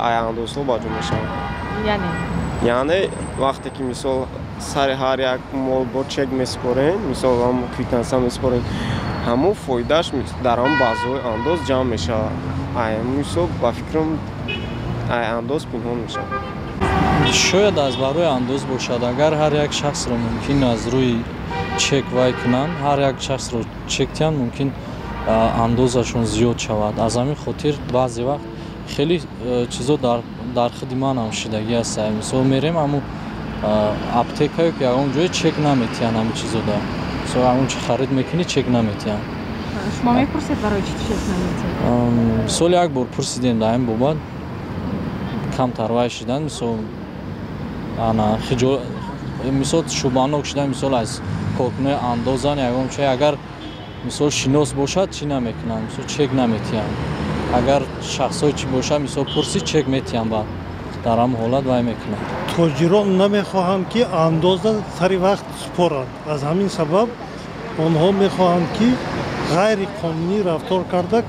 Ай андозҳо ба ҷо мешавад. Яъне? Яъне вақте ки, мисол, сари ҳар як мол бо чек месупорем, мисол, ҳамон квитансия месупорем, ҳамон фоидааш дар ҳамон баъзҳои андоз ҷамъ мешавад. Ай ҳамон ҳисоб, ба фикрам, ай андоз пинҳон мешавад. Шояд аз барои андоз бошад. Агар ҳар як шахсро мумкин аз рӯи чек вай кунанд, ҳар як шахсро чек диҳанд, мумкин андозашон зиёд шавад. Аз ҳамин хотир баъзе вақт хеле чизо дар худи манам шидагӣ аст. Мисол, мерем ҳамун аптекаю ки ягон ҷое чек наметиҳанд ҳамин чизода. Мисол, ягон чи харид мекунӣ, чек наметиҳанд. Шумо мепурсед, барои чӣ чек наметиҳанд? Мисол, як бор пурсидем дар ин бобат, камтар вай шиданд. Мисол, ана мисол, шубҳанок шидан, мисол, аз коркунои андозан ягон чой. Агар, мисол, шинос бошад, чӣ намекунанд, мисол, чек наметиҳанд. Агар шахсҳое чӣ бошад, мисол, пурсӣ, чек метиҳанд, баъд дар ҳамон ҳолат вай мекунанд. Тоҷирон намехоҳанд, ки андоза сари вақт супоранд. Аз ҳамин сабаб онҳо мехоҳанд, ки ғайриқонунӣ рафтор карда,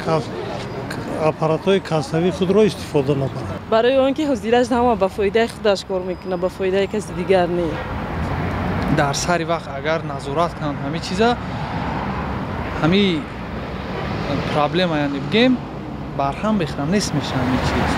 аппаратҳои кассавии худро истифода набаранд. Барои он ки ҳозираш ҳама ба фоидаи худаш кор мекунад, ба фоидаи каси дигар не. Дар сари вақт агар назорат кунанд ҳамин чиза, ҳамин проблема, яъне бигем, барҳам бехӯрам, нест мешавад ҳамин чиз.